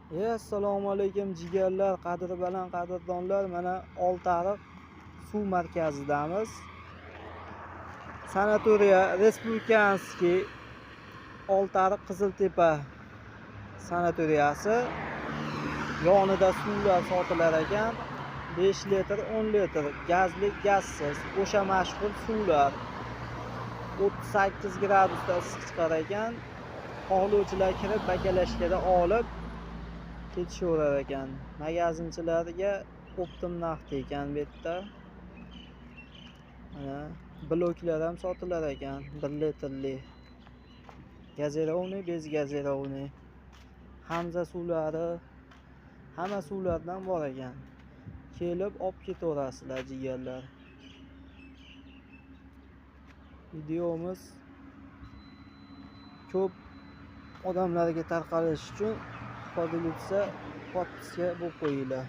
Assalomu alaykum jigarlar, qadri baland qadrdonlar. Mana Oltiariq suv markazidamiz. Sanatoriya Respublikanskiy Oltiariq Qiziltepa sanatoriyasi yonida suvlar sotilar ekan. 5 litr, 10 litr, gazli, gazsiz, o'sha mashhur suvlar. 38 gradusda issiq chiqar ekan. Xohlovchilar kirib bakalashkada olib ketishaverar ekan. Magazinchilarga оптом narxda ekan bu yerda. Mana bloklar ham sotilar ekan, 1 litrli. Газированный, без газированный. Hamza suvlari, hamma suvlardan bor ekan. Kelib olib ketaverasizlar, jigarlar. Videomiz ko'p odamlarga tarqalishi uchun поделиться, подписка bo'lib qo'yinglar.